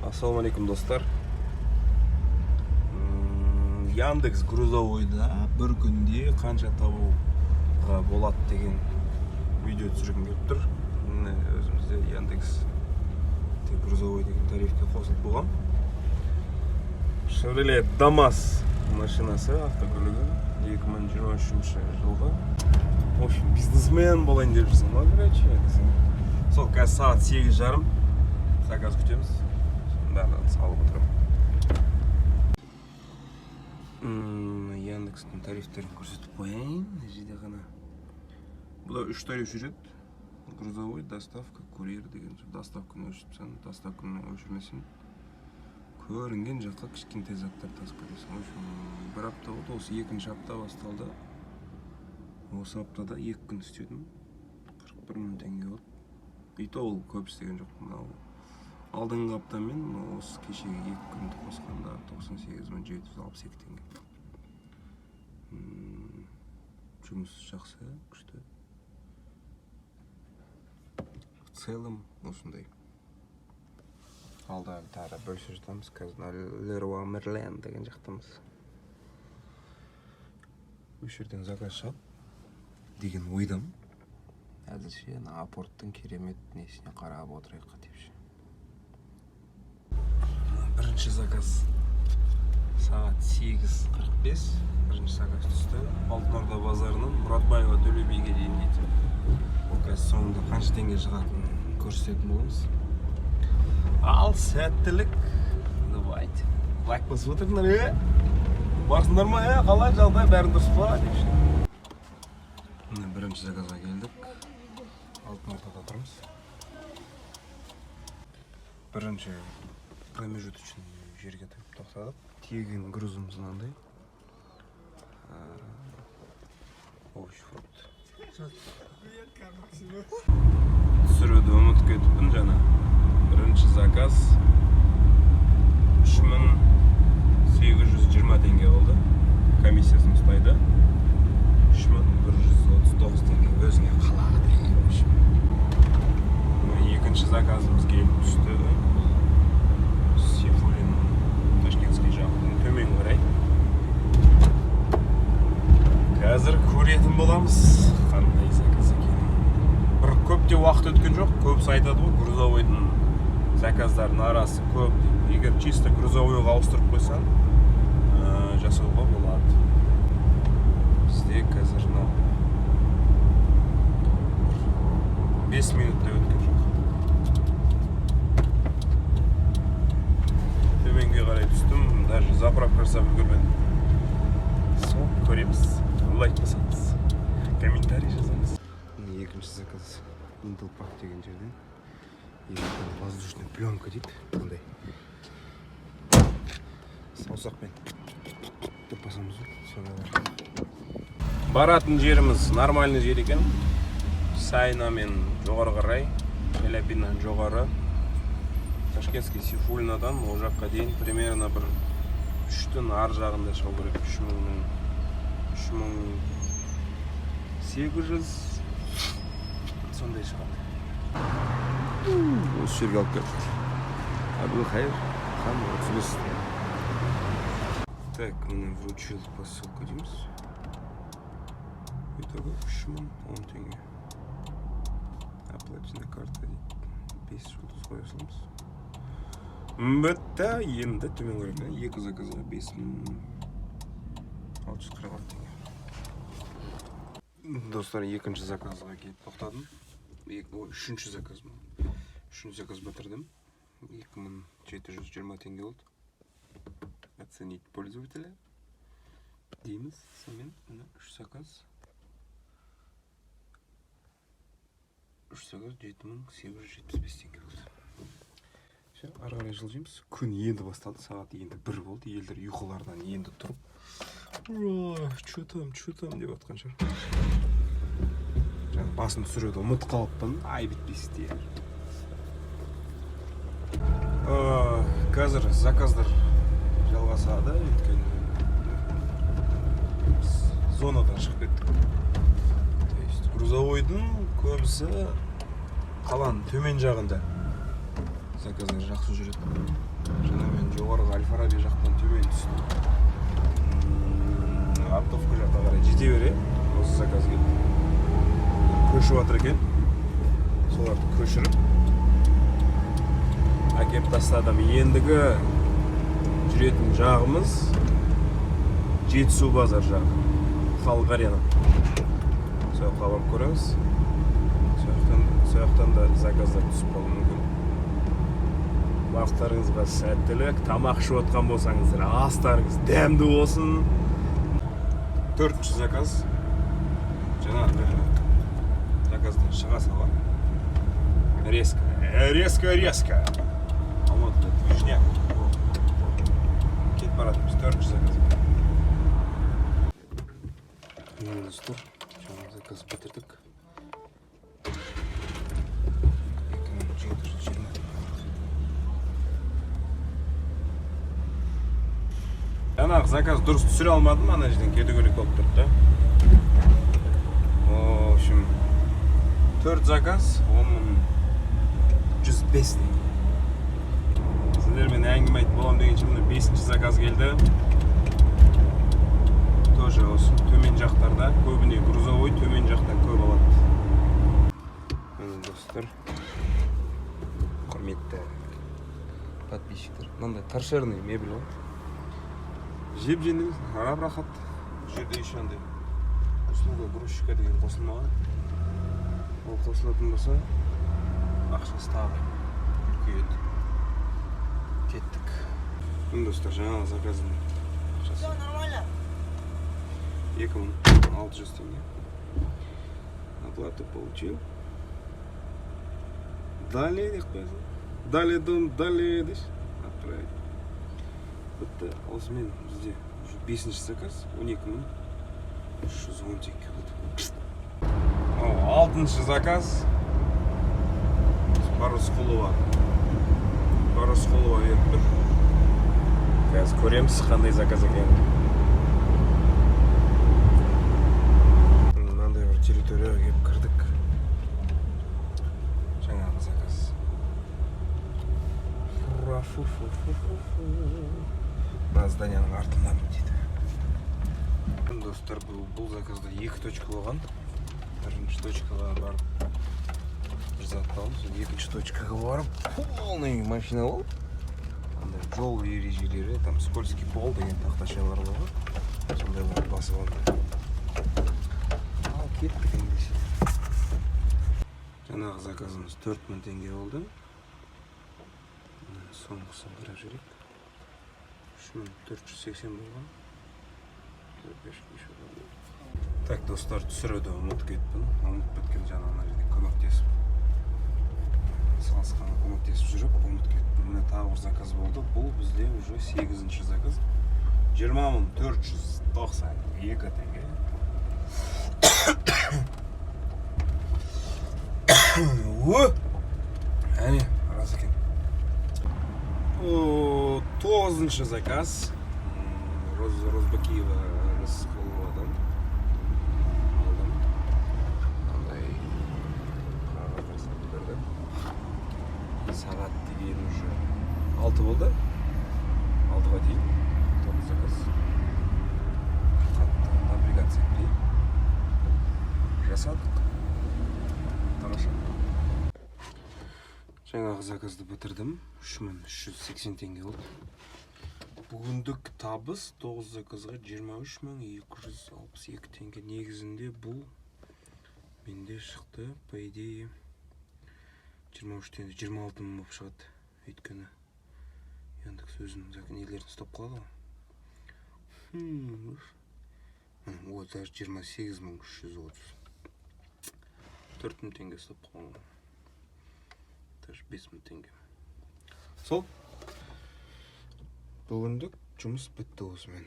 Ассалаумағалейкум, достар. Яндекс Грузовойда бір күнде қанша табуға болады деген видео түсіргім келіп тұр. Міне, өзімізде Яндекс Грузовой деген тарифке қосылып болған. Chevrolet Damas машинасы, автокөлігі, 2023 жылғы. В общем, бизнесмен болайын деп жүрсің ғой, короче. Сол қазір сағат 8:30, заказ күтеміз. Соның барлығын салып отырамын. Яндекстің тарифтерін көрсетіп қояйын. Мына жерде ғана. Бұда үш тариф жүреді. Грузовой, доставка, курьер деген. Доставканы өшіріп тастасаң, доставканы өшірмесең, көрінген жаққа кішкентай заттар тасып кетесің. В общем, бір апта болды, осы екінші апта басталды. Осы аптада 2 күн істедім. 41 мың теңге болды. И то ол көп істеген жоқ. Мынау алдыңғы аптамен осы кешегі 2 күнді қосқанда 98 762 теңге. Жұмыс жақсы, күшті. В целом осындай. Алда тағы бөлісіп жатамыз. Қазір мына Леруа Мерлен деген жақтамыз. Осы жерден заказ шығады деген ойдамын. Әзірше ана апорттың керемет несіне қарап отырайық депші. Бірінші заказ сағат 8:45 бірінші заказ түсті. Алтын Орда базарынан Мұратбаева, Төле биге дейін дейді. Ол қазір соңында қанша теңге шығатынын көрсететін боламыз. Ал сәттілік, давайте, лайк басып отырыңдар. Е, барсыңдар ма? Е, қалай жағдай, бәрі дұрыс па депші. Міне, бірінші заказға келдік. Алтын Ордада тұрмыз. Бірінші промежуточный жерге тұрып тоқтадық. Тиеген грузымыз мынандай. Овощ, фрукт. Түсіруді ұмытып кетіппін жаңа. Бірінші заказ 3820 теңге болды. Комиссиясын ұстайды. 3139 теңге өзіңе қалады. В общем, міне, екінші заказымыз келіп түсті. Бұл Сейфуллин, Ташкентский жақтан төмен қарай. Қазір көретін боламыз қандай заказ екенін. Бір көп те уақыт өткен жоқ. Көбісі айтады ғой, грузовойдың заказдардың арасы көп деп. Егер чисто грузовойға ауыстырып қойсаң, жасауға болады. Бізде қазір мынау бір 5 минутта өткен жоқ. Төменге қарай түстім, даже заправка жасап үлгермедім. Сол, көреміз. Лайк басамыз, комментарий жазамыз. Міне, екінші заказ Интел Парк деген жерден. Екі воздушный пленка дейді. Мындай саусақпен деп басамыз ғой, сондай бар. Баратын жеріміз нормальный жер екен. Сайнамен жоғары қарай, Челябиннан жоғары, Ташкентский, Сейфуллинадан ол жаққа дейін примерно бір үштің ар жағында шығу керек. 3000-ның, 3800 сондай шығады. Осы жерге алып келдік. Әбілхайыр хан 35. Так, міне, вручил посылку дейміз. Итого 3010 теңге. Оплачена карта дейді. Бес жұлдыз қоя саламыз. Бітті. Енді төмен қарай екі заказға 5646 теңге. Достар, екінші заказға келіп тоқтадым. Екі, ой, үшінші заказ ма? Үшінші заказ бітірдім. 2720 теңге болды. Оценить пользователя дейміз. Сонымен, міне, үш заказ. Үш заказ 7875 теңге болды. Все, ары қарай жылжимыз. Күн енді басталды, сағат енді 1 болды. Елдер ұйқыларынан енді тұрып, «Че там, че там?» деп жатқан шығар. Жаңа басын түсіруді ұмытып қалыппын. Ай, бітпесте. Қазір заказдар жалғасады, өйткені біз зонадан шығып кеттік. То есть грузовойдың көбісі қаланың төмен жағында заказ. Заказдар жақсы жүреді. Жаңа мен жоғарғы Әл Фараби жақтан төмен түстім. Оптовка жаққа қарай жете бере осы заказ келді. Көшіп жатыр екен, соларды көшіріп әкеліп тастадым. Ендігі жүретін жағымыз Жетісу базар жағы, Халық Арена. Сол жаққа барып көреміз. Сол жақтан да заказдар түсіп қалуы мүмкін. Бақтарыңызға сәттілік! Тамақ ішіп отқан болсаңыздар, астарыңыз дәмді болсын! Төртінші заказ. Жаңағы заказдан шыға сала резко, резко, резко Алматыда движняк, кетіп бара жатырмыз. Төртінші заказ. Міне, достар, жаңа заказ бітірдік. 2720. Жаңағы заказ дұрыс түсіре алмадым, ана жерден кедергілік болып тұрды да. В общем, төрт заказ, 10 105 теңге. Сіздермен әңгіме айтып боламын дегенше, міне, бесінші заказ келді. Тоже осы төмен жақтарда, көбіне грузовой төмен жақтан көп алады. Міне, достар, құрметті подписчиктер, мынандай торшерный мебель ғой, жеп жеңіл, рап рахат. Бұл жерде еще андай услуга грузчика деген қосылмаған. Ол қосылатын болса, ақшасы тағы үлкейеді. Кеттік. Міне, достар, жаңағы заказдың ақшасы Все нормально. 2600 теңге. Оплату получил. Далее деп қоясың, далее, дом, далее деші, отправить. Бітті. Осымен бізде уже бесінші заказ 12 310 теңге болды. О, алтыншы заказ Рысқұлова, Рысқұлова беріп тұр. Қазір көреміз қандай заказ екенін. Мынандай бір территорияға келіп кірдік. Жаңағы заказ. Фу-фу-фу-фу-фу. Мына зданияның артындамын дейді. Достар, бұл заказда екі точка болған. Бірінші точкаға барып бір затты алдым, сосын екінші точкаға барып полный машина болды. Андай жол ережелері, там скользкий пол деген тақташалар бар ғой, сондайларды басып алдым. Ал кеттік ендеше. Жаңағы заказымыз 4000 теңге болды. Мына соңғысын қарап жіберейік. 3480 болған. Төрт, бес, бес, алты. Так, достар, түсіруді ұмытып кетіппін. Ұмытып кеткен. Жаңа ана жерде көмектесіп, салысқанға көмектесіп жүріп ұмытып кеттім. Міне, тағы бір заказ болды. Бұл бізде уже сегізінші заказ, 20 492 теңге. О, әне, рас екен. О, тоғызыншы заказ. Розбакиева Рысқұловадан алдым. Андай қағаздар салып берді. Сағат деген уже 6 болды, 6-ға дейін тоғыз заказ. Қатты напрягаться етпей жасадық. Тамаша. Жаңағы заказды бітірдім, 3380 теңге болды. Бүгіндік табыс тоғыз заказға 23 262 теңге. Негізінде бұл менде шықты, по идее, 23-тен 26 мың болып шығады, өйткені Яндекс өзінің нелерін ұстап қалады ғой. О, даже 28 330, 4000 теңге ұстап қалған ғой, даже 5000 теңге. Сол, бүгіндік жұмыс бітті осымен.